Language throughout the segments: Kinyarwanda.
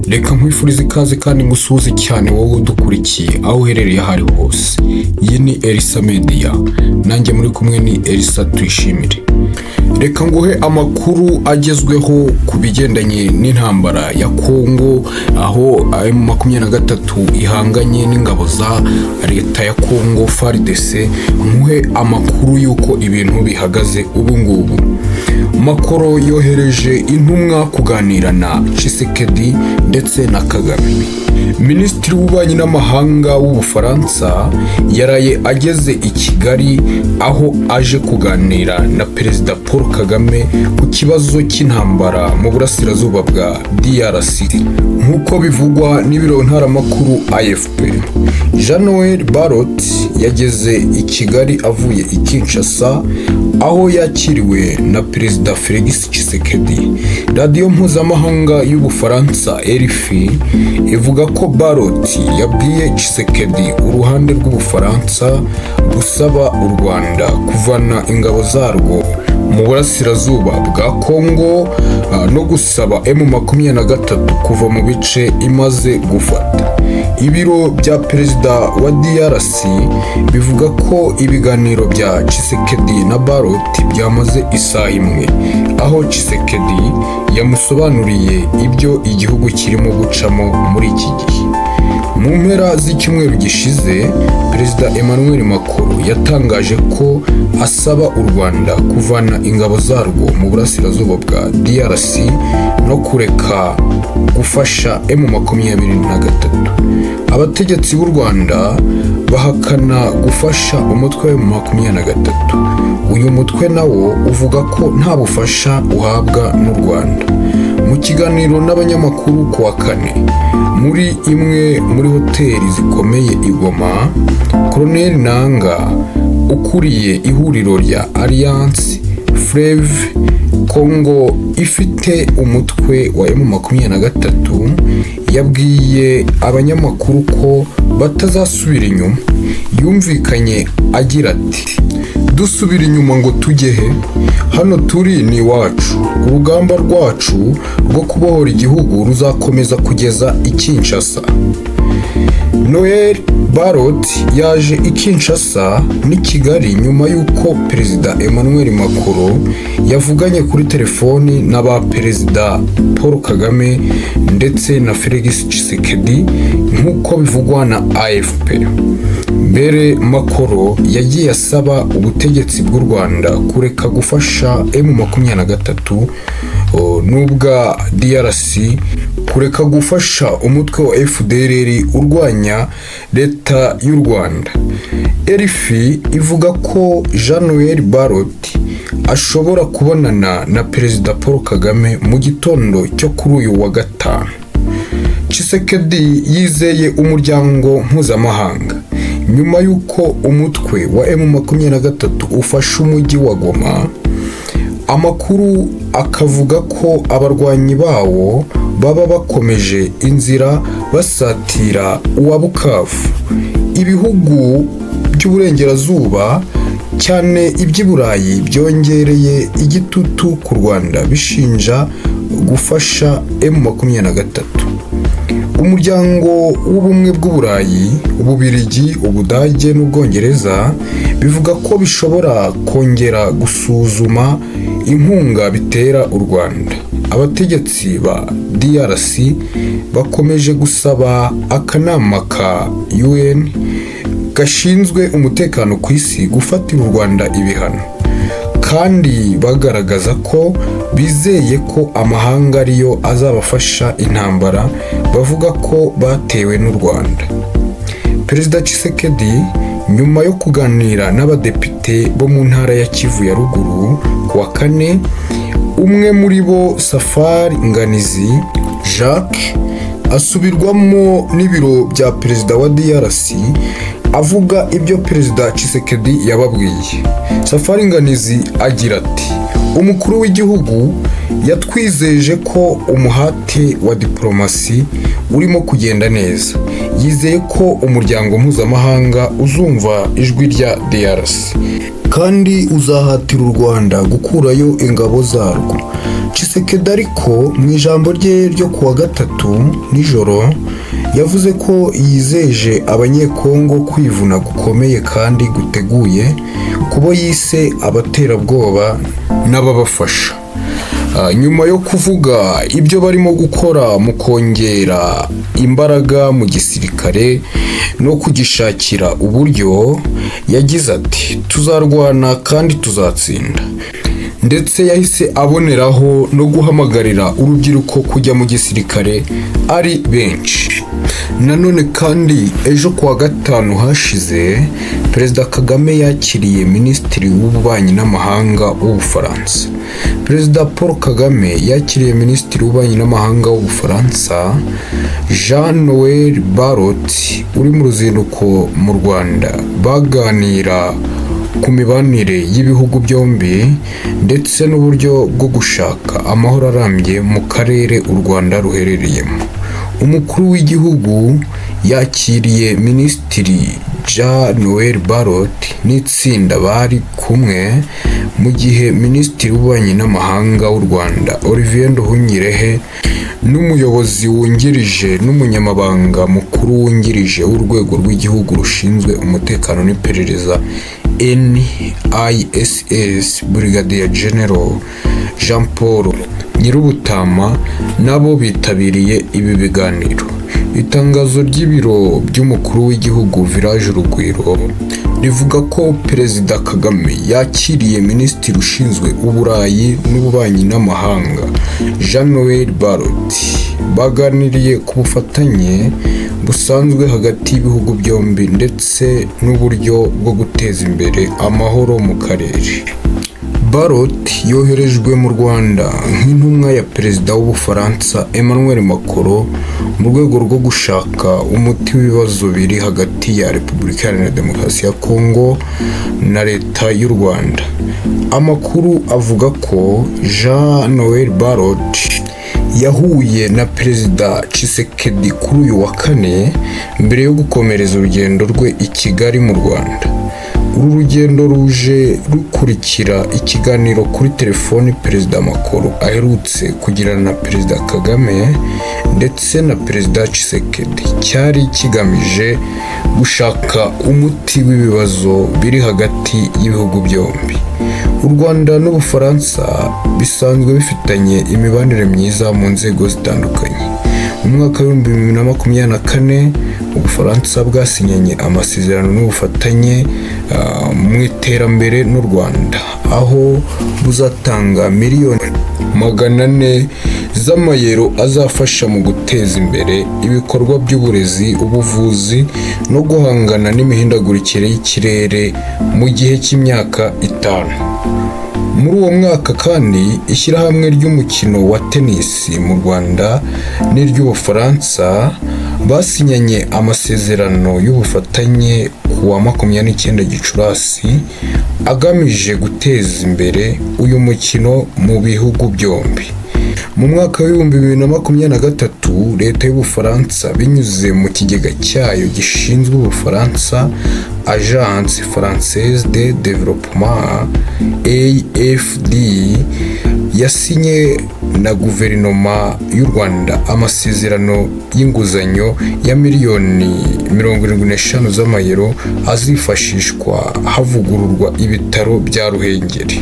Reka nkwifurize ikaze kandi ngusuhuze cyane wowe udukurikiye aho uherereye aho ari hose. Iyi ni Elisa Media, nanjye muri kumwe ni Elisa Tuyishimire. Reka nguhe amakuru agezweho ku bigendanye n'intambara ya Kongo, aho M23 ihanganye n'ingabo za leta ya Kongo FARDC. Nkuhe amakuru y'uko ibintu bihagaze ubu ngubu. Macron yohereje intumwa kuganira na Tshisekedi ndetse na Kagame. Minisitiri w'Ububanyi n'Amahanga w'Ubufaransa yaraye ageze i Kigali, aho aje kuganira na Perezida Paul Kagame ku kibazo cy'intambara mu burasirazuba bwa DRC, nk'uko bivugwa n'ibiro ntaramakuru AFP. Jean Noel Barrot yageze i Kigali avuye i Kinshasa, aho yakiriwe na Perezida Felix Tshisekedi. Radiyo mpuzamahanga y'Ubufaransa RFI ivuga ko Barrot yabwiye Tshisekedi uruhande rw'Ubufaransa gusaba u Rwanda kuvana ingabo zarwo mu burasirazuba bwa Kongo no gusaba M23 kuva mu bice imaze gufata. Ibiro bya perezida wa DRC bivuga ko ibiganiro bya Tshisekedi na Barrot byamaze isaha imwe, aho Tshisekedi yamusobanuriye ibyo igihugu kirimo gucamo muri iki gihe. Mu mpera z'icyumweru gishize, Perezida Emmanuel Macron yatangaje ko asaba u Rwanda kuvana ingabo zarwo mu burasirazuba bwa DRC no kureka gufasha M23. Abategetsi b'u Rwanda bahakana gufasha umutwe wa M23. Uyu mutwe nawo uvuga ko nta bufasha uhabwa n'u Rwanda. Mu kiganiro n'abanyamakuru ku wa kane muri imwe muri hoteli zikomeye i Goma, Colonel Nanga ukuriye ihuriro rya Alliance Fleuve Congo ifite umutwe wa M23 yabwiye abanyamakuru ko batazasubira inyuma. Yumvikanye agira ati: "Dusubira inyuma ngo tujye he? Hano turi ni iwacu. Urugamba rwacu rwo kubohora igihugu ruzakomeza kugeza i Kinshasa." Noel Barrot yaje i Kinshasa n'i Kigali nyuma y'uko Perezida Emmanuel Macron yavuganye kuri telefoni na ba Perezida Paul Kagame ndetse na Felix Tshisekedi, nk'uko bivugwa na AFP. Mbere Macron yagiye asaba ubutegetsi bw'u Rwanda kureka gufasha M23 n'ubwa DRC kureka gufasha umutwe wa FDLR urwanya leta y'u Rwanda. RFI ivuga ko Jean Noel Barrot ashobora kubonana na Perezida Paul Kagame mu gitondo cyo kuri uyu wa gatanu. Tshisekedi yizeye umuryango mpuzamahanga nyuma y'uko umutwe wa M23 ufashe umujyi wa Goma, amakuru akavuga ko abarwanyi bawo baba bakomeje inzira basatira uwa Bukavu. Ibihugu by'uburengerazuba, cyane iby'i Burayi, byongereye igitutu ku Rwanda bishinja gufasha M23. Umuryango w'Ubumwe bw'Uburayi, Ububirigi, Ubudage n'Ubwongereza bivuga ko bishobora kongera gusuzuma inkunga bitera u Rwanda. Abategetsi ba DRC bakomeje gusaba akanama ka UN gashinzwe umutekano ku isi gufatira u Rwanda ibihano, kandi bagaragaza ko bizeye ko amahanga ariyo azabafasha intambara bavuga ko batewe n'u Rwanda. Perezida Tshisekedi, nyuma yo kuganira n'abadepite bo mu ntara ya Kivu ya Ruguru ku wa kane, umwe muri bo, Safari Nganizi Jacques, asubirwamo n'ibiro bya perezida wa DRC avuga ibyo Perezida Tshisekedi yababwiye. Safari Nganizi agira ati: "Umukuru w'igihugu yatwizeje ko umuhate wa diporomasi urimo kugenda neza. Yizeye ko umuryango mpuzamahanga uzumva ijwi rya DRC kandi uzahatira u Rwanda gukurayo ingabo zarwo." Tshisekedi ariko mu ijambo rye ryo kuwa gatatu nijoro yavuze ko yizeje Abanyekongo kwivuna gukomeye kandi guteguye kubo yise abaterabwoba n'ababafasha. Nyuma yo kuvuga ibyo barimo gukora mu kongera imbaraga mu gisirikare no kugishakira uburyo, yagize ati: "Tuzarwana kandi tuzatsinda." Ndetse yahise aboneraho no guhamagarira urubyiruko kujya mu gisirikare ari benshi. Nanone kandi ejo kuwa gatanu hashize, Perezida Kagame yakiriye Minisitiri w'Ububanyi n'Amahanga w'Ubufaransa. Perezida Paul Kagame yakiriye Minisitiri w'Ububanyi n'Amahanga w'Ubufaransa, Jean Noel Barrot, uri mu ruzinduko mu Rwanda, baganira ku mibanire y'ibihugu byombi ndetse n'uburyo bwo gushaka amahoro arambye mu karere u Rwanda ruherereyemo. Umukuru w'igihugu yakiriye Minisitiri Jean Noel Barrot n'itsinda bari kumwe, mu gihe Minisitiri w'Ububanyi n'Amahanga w'u Rwanda, Olivier Nduhungirehe, n'umuyobozi wungirije n'umunyamabanga mukuru wungirije w'Urwego rw'Igihugu rushinzwe Umutekano n'Iperereza, NISS, Brigadier General Jean Paul Nyirubutama, nabo bitabiriye ibi biganiro. Itangazo ry'ibiro by'umukuru w'igihugu, Village Urugwiro, rivuga ko Perezida Kagame yakiriye Minisitiri ushinzwe Uburayi n'Ububanyi n'Amahanga, Jean Noel Barrot, baganiriye ku bufatanye busanzwe hagati y'ibihugu byombi ndetse n'uburyo bwo guteza imbere amahoro mu karere. Barrot yoherejwe mu Rwanda nk'intumwa ya Perezida w'Ubufaransa, Emmanuel Macron, mu rwego rwo gushaka umuti w'ibibazo biri hagati ya Repubulika Iharanira Demokarasi ya Kongo na Leta y'u Rwanda. Amakuru avuga ko Jean Noel Barrot yahuye na Perezida Tshisekedi kuri uyu wa kane mbere yo gukomereza urugendo rwe i Kigali mu Rwanda. Uru rugendo ruje rukurikira ikiganiro kuri telefoni Perezida Macron aherutse kugirana na Perezida Kagame ndetse na Perezida Tshisekedi, cyari kigamije gushaka umuti w'ibibazo biri hagati y'ibihugu byombi. U Rwanda n'Ubufaransa bisanzwe bifitanye imibanire myiza mu nzego zitandukanye. Mu mwaka wa 2024, Ubufaransa bwasinyanye amasezerano n'ubufatanye mu iterambere n'u Rwanda, aho buzatanga miliyoni 400 z'amayero azafasha mu guteza imbere ibikorwa by'uburezi, ubuvuzi no guhangana n'imihindagurikire y'ikirere mu gihe cy'imyaka 5. Muri uwo mwaka kandi, ishyirahamwe ry'umukino wa tenisi mu Rwanda n'iry'Ubufaransa basinyanye amasezerano y'ubufatanye ku wa 29 Gicurasi, agamije guteza imbere uyu mukino mu bihugu byombi. Mu mwaka wa 2023, Leta y'Ubufaransa, binyuze mu kigega cyayo gishinzwe Ubufaransa, Agence Française de Développement, AFD, yasinye na Guverinoma y'u Rwanda amasezerano y'inguzanyo ya miliyoni 75 z'amayero azifashishwa havugururwa ibitaro bya Ruhengeri.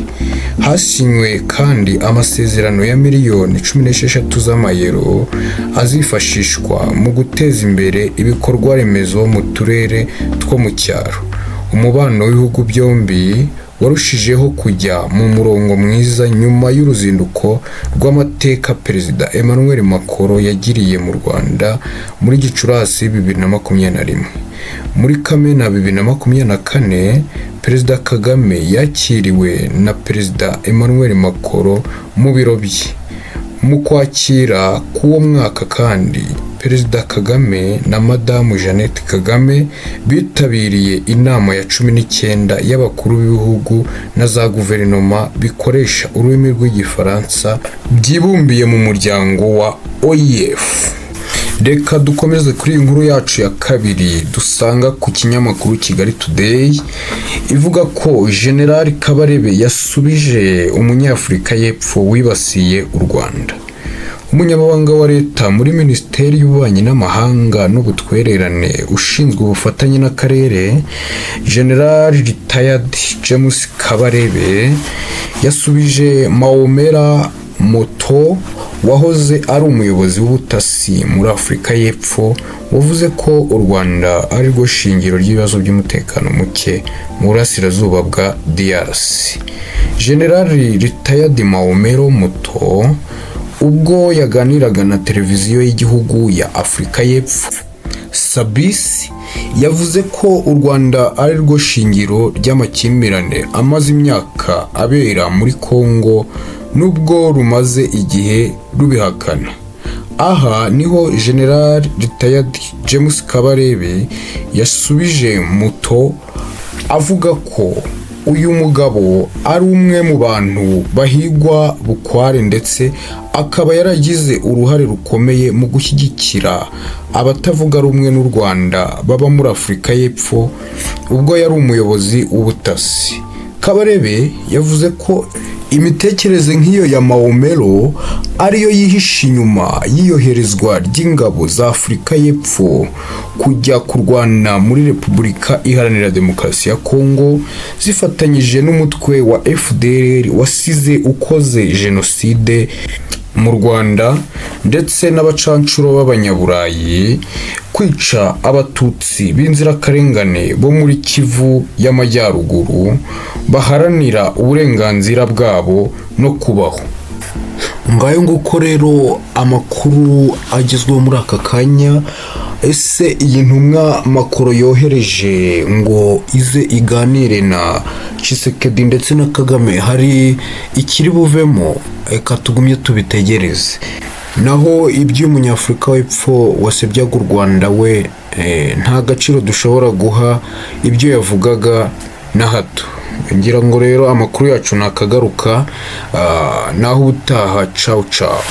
Hasinywe kandi amasezerano ya miliyoni 16 z'amayero azifashishwa mu guteza imbere ibikorwa remezo mu turere two mu cyaro. Umubano w'ibihugu byombi warushijeho kujya mu murongo mwiza nyuma y'uruzinduko rw'amateka Perezida Emmanuel Macron yagiriye mu Rwanda muri Gicurasi 2021. Muri Kamena 2024, Perezida Kagame yakiriwe na Perezida Emmanuel Macron mu biro bye. Mu Kwakira k'uwo mwaka kandi, Perezida Kagame na Madamu Jeannette Kagame bitabiriye inama ya 19 y'abakuru b'ibihugu na za guverinoma bikoresha ururimi rw'Igifaransa byibumbiye mu muryango wa OIF. Reka dukomeze kuri iyi nkuru yacu ya kabiri dusanga ku kinyamakuru Kigali Today, ivuga ko General Kabarebe yasubije Umunyafurika y'Epfo wibasiye u Rwanda. Umunyamabanga wa Leta muri Minisiteri y'Ububanyi n'Amahanga n'Ubutwererane ushinzwe ubufatanye n'akarere, General Retired James Kabarebe, yasubije Maomela Moto wahoze ari umuyobozi w'ubutasi muri Afurika y'Epfo, wavuze ko u Rwanda ari rwo shingiro ry'ibibazo by'umutekano muke mu burasirazuba bwa DRC. General Retired Maomela Moto, ubwo yaganiraga na televiziyo y'igihugu ya Afurika y'Epfo SABC, yavuze ko u Rwanda ari rwo shingiro ry'amakimbirane amaze imyaka abera muri Congo, nubwo rumaze igihe rubihakana. Aha niho General Retired James Kabarebe yasubije Muto, avuga ko uyu mugabo ari umwe mu bantu bahigwa bukware, ndetse akaba yaragize uruhare rukomeye mu gushyigikira abatavuga rumwe n'u Rwanda baba muri Afurika y'Epfo ubwo yari umuyobozi w'ubutasi. Kabarebe yavuze ko imitekerereze nk'iyo ya Maomelo ariyo yihishe inyuma y'iyoherezwa ry'ingabo za Afurika y'Epfo kujya kurwana muri Repubulika Iharanira Demokarasi ya Kongo zifatanyije n'umutwe wa FDLR wasize ukoze jenoside mu Rwanda, ndetse n'abacancuro b'Abanyaburayi kwica Abatutsi b'inzirakarengane bo muri Kivu y'Amajyaruguru baharanira uburenganzira bwabo no kubaho. Ngayo nguko rero amakuru agezweho muri aka kanya. Ese iyi ntumwa Macron yohereje ngo ize iganire na Tshisekedi ndetse na Kagame hari ikiri buvemo? Reka tugumye tubitegereze. Naho iby'Umunyafurika w'Epfo wasebyaga u Rwanda we, nta gaciro dushobora guha ibyo yavugaga na hato. Ngira ngo rero amakuru yacu nakagaruka, naho ubutaha. Cawu cawu.